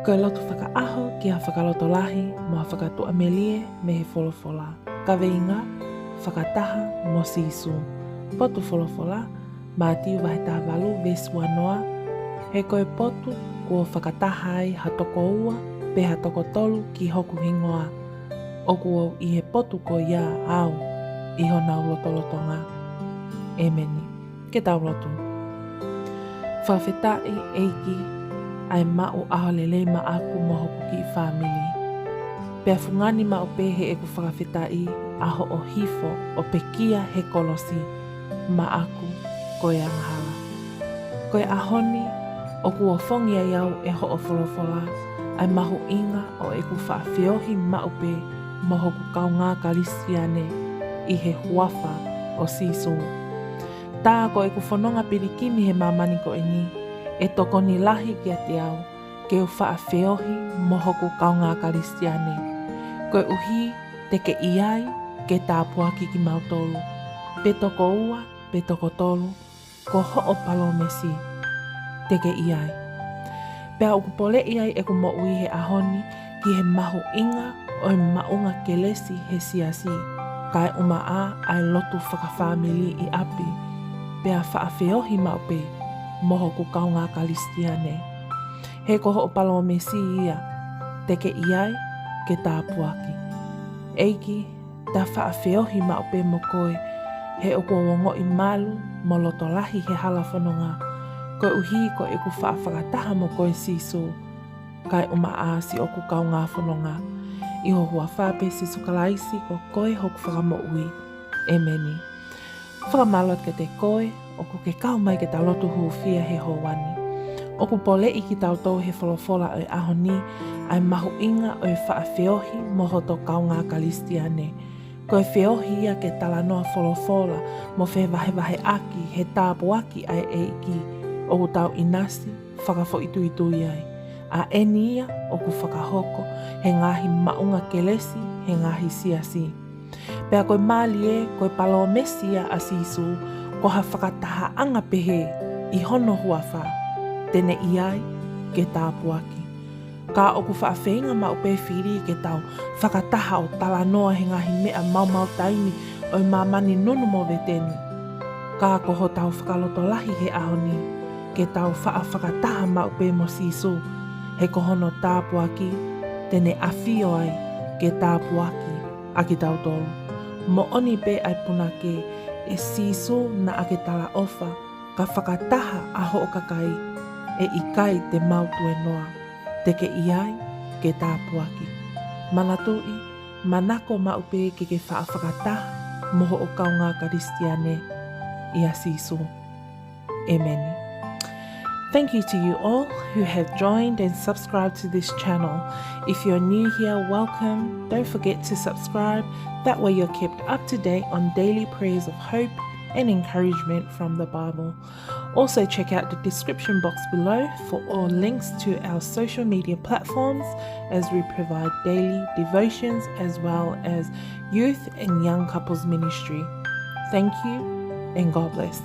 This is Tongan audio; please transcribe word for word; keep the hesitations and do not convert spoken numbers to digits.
Ko e lotu fakaʻaho ki ha fakalotolahi mo ha fakatuʻamelie mei he folofola. Kaveinga: Fakataha mo Sīsū. Potu folofola: Mātiu vahe taha valu veesi ua noa: He ko e potu kuo fakataha ai ha toko ua pe ha toko tolu ki hoku hingoa, ʻoku ou ʻi he potu ko ia au ʻi honau lotolotonga. ʻEmeni. Ke tau lotu. Fakafetaʻi ʻEiki, ʻa e maʻu ʻaho lelei maʻaku mo hoku kiʻi fāmili. Pea fungani maʻu pē heʻeku fakafetaʻi ʻa hoʻo hifo ʻo pekia he kolosi maʻaku ko e angahala. Ko e ʻaho ni, ʻoku ofongi ai au ʻe hoʻo folofola ʻa e mahuʻinga ʻo ʻeku faʻa feohi maʻu pē mo hoku kaungā Kalisitiane ʻi he huafa ʻo Sīsū. Tā ko ʻeku fononga pilikimi he māmani ko eni, ʻe tokoni lahi kiate au ke u faʻa feohi mo hoku kaungā Kalisitiane. Koeʻuhi te ke ʻi ai ke tāpuaki kimautolu, pe toko ua pe toko tolu, ko hoʻo palōmesi te ke ʻi ai. Pea ʻoku poleʻi ai ʻeku moʻui he ʻaho ni ki he mahuʻinga ʻo e maʻunga kelesi he siasi, kae ʻumaʻā ʻa e lotu fakafāmili ʻi ʻapi, pea faʻa feohi maʻu pē mo hoku kaungā Kalisitiane. He ko hoʻo palōmesi ia, te ke ʻi ai ke tāpuaki. ʻEiki, ta faʻa feohi maʻu pē mo koe, he ʻoku ou ongoʻi malu mo loto lahi he hala fononga, koeʻuhi ko ʻeku faʻa fakataha mo koe Sīsū, kae ʻumaʻā siʻoku kaungā fononga. ʻI ho huafa pē Sīsū Kalaisi, ko koe hoku Fakamoʻui. ʻEmeni. Fakamālō atu kiate koe ʻoku ke kau mai ke ta lotu hūfia he houa ni. ʻOku poleʻi kitautolu he folofola ʻo e ʻaho ni ʻa e mahuʻinga ʻo e faʻa feohi mo hoto kaungā Kalisitiane. Ko e feohi ia ke talanoa folofola mo fevahevaheʻaki he tāpuaki ʻa e ʻEiki ʻoku tau ʻinasi fakafoʻituitui ai. ʻA eni ia ʻoku fakahoko he ngaahi maʻunga kelesi he ngaahi siasi. Pea ko e mālie, ko e palōmesi ia ʻa Sīsū, ko ha fakatahaʻanga pehē ʻi hono huafa, te ne ʻi ai ke tāpuaki. Ka ʻoku faʻa feinga maʻu pē fili ke tau fakataha ʻo talanoa he ngaahi meʻa maumau taimi ʻo e māmani nunu moveteni. Ka ko hotau fakalotolahi he ʻaho ni, ke tau faʻa fakataha maʻu pē mo Sīsū, he ko hono tāpuaki te ne ʻafio ai ke tāpuaki ʻa kitautolu. Moʻoni pē ʻa e punake, ʻe Sīsū naʻa ke talaʻofa ka fakataha ʻa hoʻo kakai, ʻe ʻikai te mau tuēnoa, te ke ʻi ai ke tāpuaki. Manatuʻi, manako maʻu pē ke ke faʻa fakataha mo hoʻo kaungā Kalisitiane ʻia Sīsū. ʻEmeni. Thank you to you all who have joined and subscribed to this channel. If you're new here, welcome. Don't forget to subscribe. That way you're kept up to date on daily prayers of hope and encouragement from the Bible. Also check out the description box below for all links to our social media platforms as we provide daily devotions as well as youth and young couples ministry. Thank you and God bless.